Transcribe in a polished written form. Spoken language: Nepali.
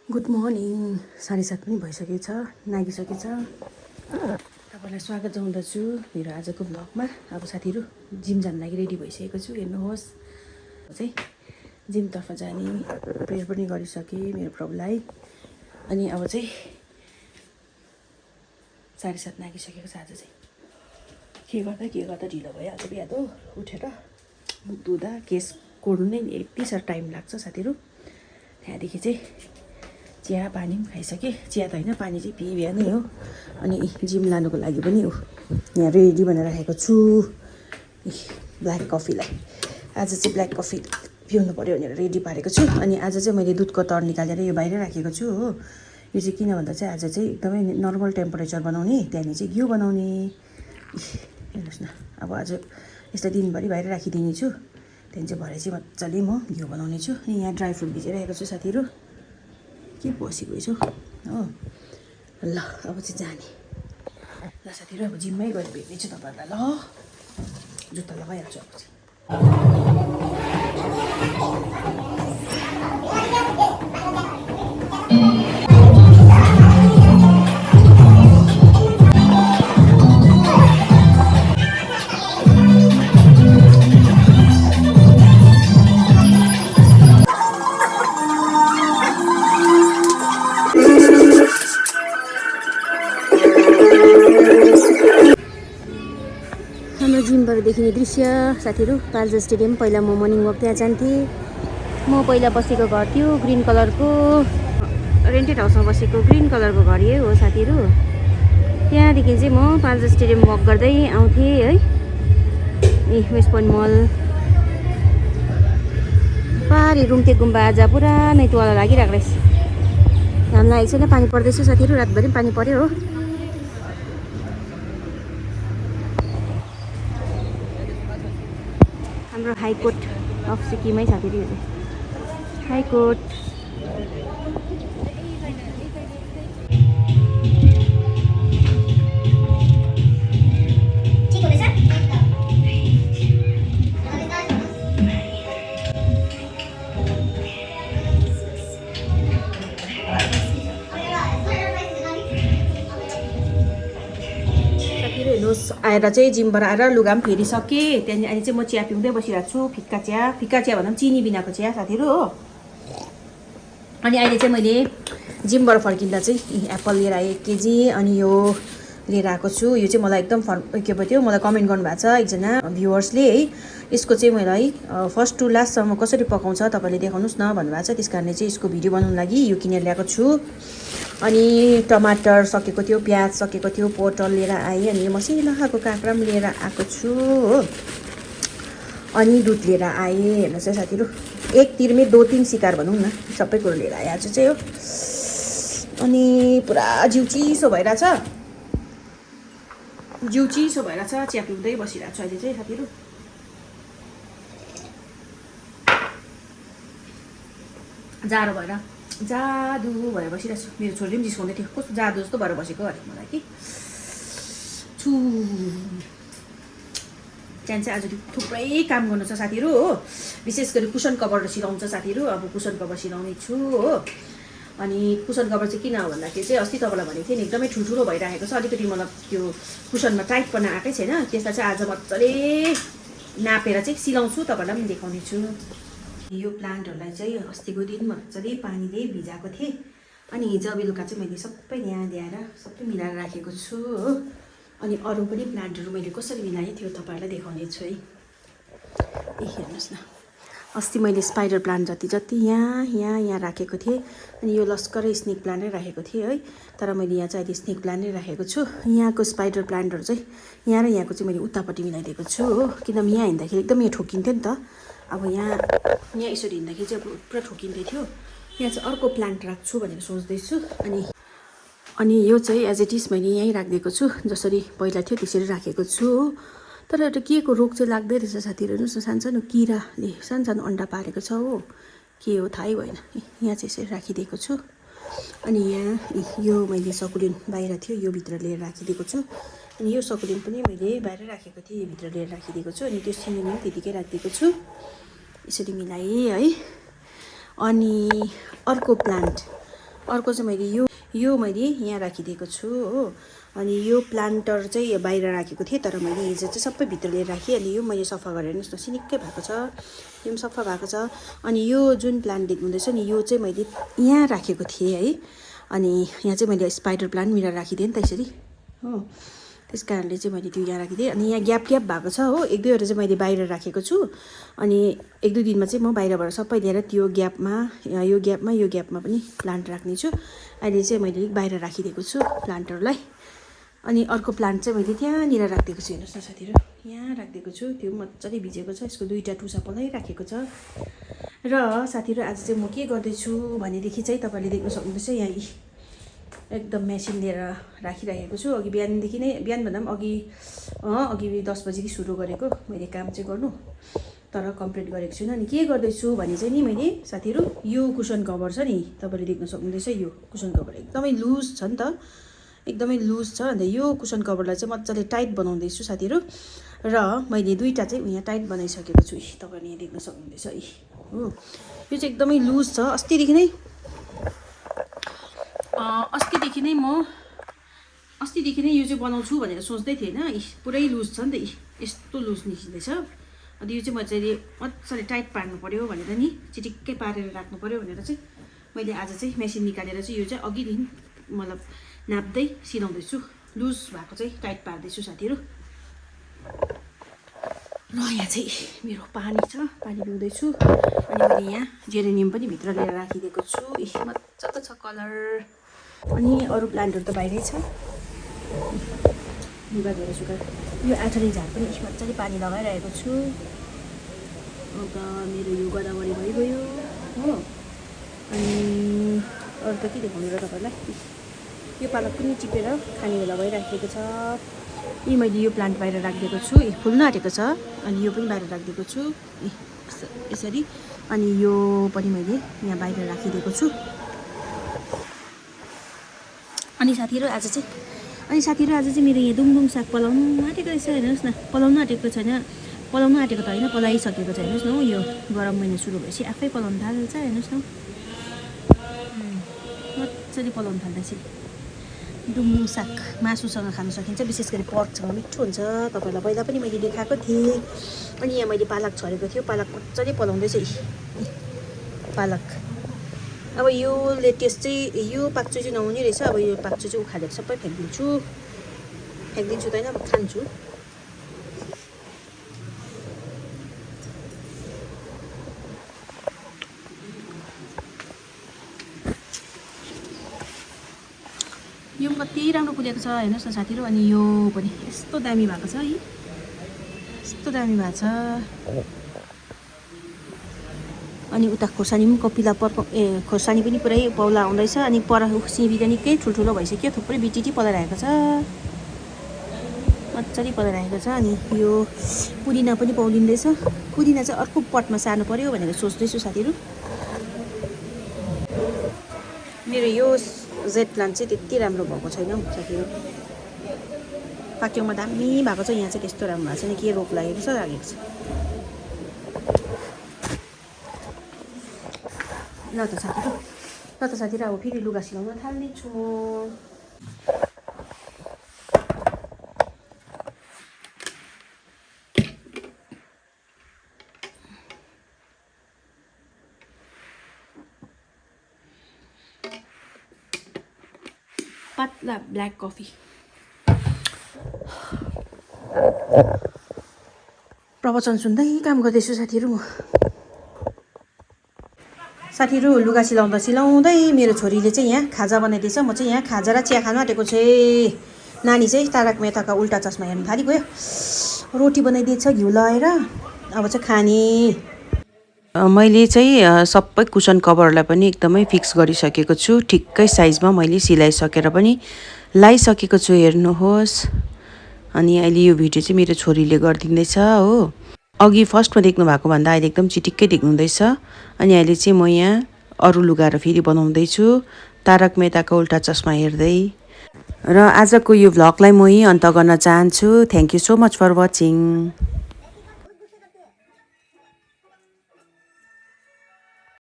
गुड मर्निङ 7:30 पनि भइसकेको छ नागिसकेको छ तपाईलाई स्वागत जनाउँदछु मेरो आजको ब्लगमा। अब साथीहरु जिम जान लागि रेडी भइसकेको छु। हेर्नुहोस् चाहिँ जिमतर्फ जाने प्रेयर पनि गरिसके मेरो प्रभुलाई। अनि अब चाहिँ 7:30 नागिसकेको छ। आज चाहिँ के गर्दा ढिलो भइहाल्छ बिहान हो उठेर मुख धुँदा केस कोर्नु नै यति साह्रो टाइम लाग्छ साथीहरु। त्यहाँदेखि चाहिँ चिया पानी पनि खाइसकेँ। चिया त होइन पानी चाहिँ पिए बिहानै हो। अनि जिम लानुको लागि पनि हो यहाँ रेडी बनाएर राखेको छु ब्ल्याक कफीलाई। आज चाहिँ ब्ल्याक कफी पिउनु पर्यो भनेर रेडी पारेको छु। अनि आज चाहिँ मैले दुधको तर निकालेर यो बाहिर राखेको छु हो। यो चाहिँ किन भन्दा चाहिँ आज चाहिँ एकदमै नर्मल टेम्परेचर बनाउने, त्यहाँदेखि चाहिँ घिउ बनाउने। हेर्नुहोस् न, अब आज यसलाई दिनभरि बाहिर राखिदिने छु। त्यहाँदेखि चाहिँ भरे चाहिँ मजाले म घिउ बनाउने छु। अनि यहाँ ड्राई फ्रुट भिजाइरहेको छु साथीहरू। के बसी गएछु हो। ल अब चाहिँ जाने। ल साथीहरू अब जिममै गएर भेट्ने छु तपाईँहरूलाई। ल जुत्ता लगाइहाल्छु अब चाहिँ। हाम्रो जिमबाट देखिने दृश्य साथीहरू पाल्जा स्टेडियम। पहिला म मर्निङ वक त्यहाँ जान्थेँ। म पहिला बसेको घर थियो ग्रिन कलरको, रेन्टेड हाउसमा बसेको ग्रिन कलरको घर यही हो साथीहरू। त्यहाँदेखि चाहिँ म पाल्जा स्टेडियम वक गर्दै आउँथेँ है। ए वेस्ट पोइन्ट मल पारी रुम्ते गुम्बा आज पुरानै तुवाला लागिरहेको रहेछ। घाम लागेको छैन, पानी पर्दैछ साथीहरू। रातभरि पानी पर्यो हो। हाम्रो हाइकोर्ट अफ सिक्किमै साथीहरू यो चाहिँ हाइकोर्ट। आएर चाहिँ जिमबाट आएर लुगा पनि फेरिसकेँ। त्यहाँदेखि अहिले चाहिँ म चिया पिउँदै बसिरहेको छु। फिक्का चिया भन्दा पनि चिनी बिनाको चिया साथीहरू हो। अनि अहिले चाहिँ मैले जिमबाट फर्किँदा चाहिँ एप्पल लिएर आएँ 1 केजी। अनि यो लिएर आएको छु। यो चाहिँ मलाई एकदम के पो थियो, मलाई कमेन्ट गर्नुभएको छ एकजना भ्युवर्सले है। यसको चाहिँ मलाई फर्स्ट टु लास्टसम्म कसरी पकाउँछ तपाईँले देखाउनुहोस् न भन्नुभएको छ। त्यस कारणले चाहिँ यसको भिडियो बनाउनु लागि यो किनेर ल्याएको छु। अनि टमाटर सकेको थियो, प्याज सकेको थियो, पोटल लिएर आएँ। अनि यो मसिनो खालको काँक्रा पनि लिएर आएको छु हो। अनि दुध लिएर आएँ। हेर्नुहोस् है साथीहरू, एक तिरमै 2-3 शिकार भनौँ न, सबै कुरो लिएर आएँ आज चाहिँ हो। अनि पुरा जिउ चिसो भइरहेछ, चिया पिउँदै बसिरहेको छु अहिले चाहिँ साथीहरू। जाडो भएर जादु भएर बसिरहेको छु। मेरो छोरीले पनि जिस्काउँदै थियो, कस्तो जादु जस्तो भएर बसेको अरे मलाई कि छु। त्यहाँ चाहिँ आज थुप्रै काम गर्नु छ साथीहरू हो। विशेष गरी कुसन कभर सिलाउँछ साथीहरू। अब कुसन कभर सिलाउने छु हो। अनि कुसन कभर चाहिँ किन हो भन्दाखेरि चाहिँ अस्ति तपाईँलाई भनेको थिएँ नि एकदमै ठुल्ठुलो भइरहेको छ। अलिकति मतलब त्यो कुसनमा टाइट पर्न आएकै छैन। त्यसलाई चाहिँ आज मजाले नापेर चाहिँ सिलाउँछु, तपाईँलाई पनि देखाउने छु। यो प्लान्टहरूलाई चाहिँ अस्तिको दिन मजाले पानीले भिजाएको थिएँ। अनि हिजो बेलुका चाहिँ मैले सबै यहाँ ल्याएर सबै मिलाएर राखेको छु हो। अनि अरू पनि प्लान्टहरू मैले कसरी मिलाएँ त्यो तपाईँहरूलाई देखाउने छु है। ए हेर्नुहोस् न, अस्ति मैले स्पाइडर प्लान्ट जति यहाँ राखेको थिएँ। अनि यो लस्करै स्नेक प्लान्टै राखेको थिएँ है। तर मैले यहाँ चाहिँ अहिले स्नेक प्लान्टै राखेको छु। यहाँको स्पाइडर प्लान्टहरू चाहिँ यहाँ र यहाँको चाहिँ मैले उतापट्टि मिलाइदिएको छु हो। किनभने यहाँ हिँड्दाखेरि एकदम यहाँ ठोकिन्थ्यो नि त। अब यहाँ यसरी हिँड्दाखेरि चाहिँ अब पुरा ठोकिँदै थियो। यहाँ चाहिँ अर्को प्लान्ट राख्छु भनेर सोच्दैछु। अनि यो चाहिँ एज इट इज मैले यहीँ राखिदिएको छु, जसरी पहिला थियो त्यसरी राखेको छु हो। तर एउटा के को रोग चाहिँ लाग्दै रहेछ साथीहरू। हेर्नुहोस् न, सानो किराले सानो अन्डा पारेको छ हो। के हो थाहै भएन। यहाँ चाहिँ यसरी राखिदिएको छु। अनि यहाँ यो मैले सकुलेन्ट बाहिर थियो, यो भित्र लिएर राखिदिएको छु। अनि यो सकुलेन्ट पनि मैले बाहिर राखेको थिएँ, यो भित्र लिएर राखिदिएको छु। अनि त्यो सिमी त्यतिकै राखिदिएको छु। यसरी मिलाएँ है। अनि अर्को प्लान्ट अर्को चाहिँ मैले यो मैले यहाँ राखिदिएको छु हो। अनि यो प्लान्टर चाहिँ बाहिर राखेको थिएँ, तर मैले हिजो चाहिँ सबै भित्र लिएर राखेँ। अनि यो मैले सफा गरेर हेर्नुहोस् न, सिनिक्कै भएको छ, यो पनि सफा भएको छ। अनि यो जुन प्लान्ट देख्नुहुँदैछ नि, यो चाहिँ मैले यहाँ राखेको थिएँ है। अनि यहाँ चाहिँ मैले स्पाइडर प्लान्ट मिलाएर राखिदिएँ नि त यसरी हो, त्यस कारणले चाहिँ मैले त्यो यहाँ राखिदिएँ। अनि यहाँ ग्याप भएको छ हो, 1-2वटा चाहिँ मैले बाहिर राखेको छु। अनि 1-2 दिनमा चाहिँ म बाहिरबाट सबै लिएर त्यो ग्यापमा पनि प्लान्ट राख्नेछु। अहिले चाहिँ मैले बाहिर राखिदिएको छु प्लान्टहरूलाई। अनि अर्को प्लान्ट चाहिँ मैले त्यहाँनिर राखिदिएको छु, हेर्नुहोस् न साथीहरू, यहाँ राखिदिएको छु। त्यो मजाले भिजेको छ, यसको 2टा टुसा पलाइराखेको छ। र साथीहरू आज चाहिँ म के गर्दैछु भनेदेखि चाहिँ तपाईँले देख्न सक्नुहुँदैछ, यहाँ एकदम मेसिन लिएर राखिराखेको छु। अघि बिहानदेखि नै, बिहान भन्दा पनि अघि 10 बजीदेखि सुरु गरेको मैले काम चाहिँ गर्नु, तर कम्प्लिट गरेको छुइनँ। अनि के गर्दैछु भने चाहिँ नि मैले साथीहरू, यो कुसन कभर छ नि, तपाईँले देख्न सक्नुहुँदैछ, यो कुसन कभर एकदमै लुज छ नि त, एकदमै लुज छ। अन्त यो कुसन कभरलाई चाहिँ मजाले टाइट बनाउँदैछु साथीहरू। र मैले 2टा चाहिँ यहाँ टाइट बनाइसकेको छु, तपाईँले यहाँ देख्न सक्नुहुँदैछ हो। यो चाहिँ एकदमै लुज छ। अस्तिदेखि नै यो चाहिँ बनाउँछु भनेर सोच्दै थिएँ होइन, पुरै लुज छ नि त, यस्तो लुज निस्किँदैछ। अन्त यो चाहिँ मजाले टाइट पार्नु पऱ्यो भनेर नि, चिटिक्कै पारेर राख्नु पऱ्यो भनेर चाहिँ मैले आज चाहिँ मेसिन निकालेर चाहिँ यो चाहिँ अघिदेखि मतलब नाप्दै सिलाउँदैछु। लुज भएको चाहिँ टाइट पार्दैछु साथीहरू। र यहाँ चाहिँ मेरो पानी छ, पानी पिउँदैछु। अनि मैले यहाँ जेरेनियम पनि भित्र लिएर राखिदिएको छु, मजाको छ कलर। अनि अरू प्लान्टहरू त बाहिरै छ, लुगा धोएर सुगा। यो आठरी झार पनि मजाले पानी लगाइरहेको छु। अन्त मेरो यो गोदावरी भइगयो हो। अनि अरू त के देखाउनु र तपाईँलाई, यो पालक पनि टिपेर खाने बेला भइराखेको छ। यी मैले यो प्लान्ट बाहिर राखिदिएको छु, फुल्न आँटेको छ। अनि यो पनि बाहिर राखिदिएको छु यसरी। अनि यो पनि मैले यहाँ बाहिर राखिदिएको छु। अनि साथीहरू आज चाहिँ मेरो यहाँ दुङदुङ साग पलाउनु आँटेको रहेछ, हेर्नुहोस् न। पलाउनु आँटेको त होइन, पलाइसकेको छ, हेर्नुहोस् न हो। यो गरम महिना सुरु भएपछि आफै पलाउनु थाल्छ, हेर्नुहोस् न, मजाले पलाउनु थाल्दैछ। दुङदुङ साग मासुसँग खान सकिन्छ, विशेष गरी पर्कसँग मिठो हुन्छ। तपाईँलाई पहिला पनि मैले देखाएको थिएँ। अनि यहाँ मैले पालक छरेको थियो, पालक मजाले पलाउँदैछ पालक। अब यो लेटेस्ट चाहिँ यो पाक्चो चाहिँ नहुने रहेछ। अब यो पाक्चो चाहिँ उखालेर सबै फ्याँकिदिन्छु त होइन, अब खान्छु। यो कति राम्रो फुलेको छ, हेर्नुहोस् न साथीहरू। अनि यो पनि यस्तो दामी भएको छ है, यस्तो दामी भएको छ। अनि उता खोर्सानी पनि खोर्सानी पनि पुरै पौला आउँदैछ। अनि सिमी त निकै ठुल्ठुलो भइसक्यो, थुप्रै बिटिटी पलाइरहेको छ, मजाले पलाइरहेको छ। अनि यो पुदिना पनि पौलिँदैछ। पुदिना चाहिँ अर्को पटमा सार्नु पऱ्यो भनेर सोच्दैछु साथीहरू। मेरो यो जेड प्लान्ट चाहिँ त्यति राम्रो भएको छैन हौ साथीहरू, पाक्योमा दामी भएको छ। यहाँ चाहिँ त्यस्तो राम्रो भएको छैन, के रोग लागेको छ लागेको छ। ल त साथीहरू अब फेरि लुगा सिलाउन थाल्नेछु म। पातला ब्ल्याक कफी, प्रवचन सुन्दै काम गर्दैछु साथीहरू म। साथीहरू लुगा सिलाउँदै मेरो छोरीले चाहिँ यहाँ खाजा बनाइदिएछ। म चाहिँ यहाँ खाजा र चिया खानु आँटेको छु। नानी चाहिँ तारक मेहताका उल्टा चस्मा हेर्नु थालिगयो। रोटी बनाइदिएछ घिउ लगाएर, अब चाहिँ खाने। मैले चाहिँ सबै कुसन कभरलाई पनि एकदमै फिक्स गरिसकेको छु, ठिक्कै साइजमा मैले सिलाइसकेर पनि लाइसकेको छु, हेर्नुहोस्। अनि अहिले यो भिडियो चाहिँ मेरो छोरीले गरिदिँदैछ हो। अघि फर्स्टमा देख्नु भएको भन्दा अहिले एकदम चिटिक्कै देख्नुहुँदैछ। अनि अहिले चाहिँ म यहाँ अरू लुगाहरू फेरि बनाउँदैछु, तारक मेहताका उल्टा चस्मा हेर्दै। र आजको यो भ्लगलाई म यहीँ अन्त गर्न चाहन्छु। Thank you so much for watching.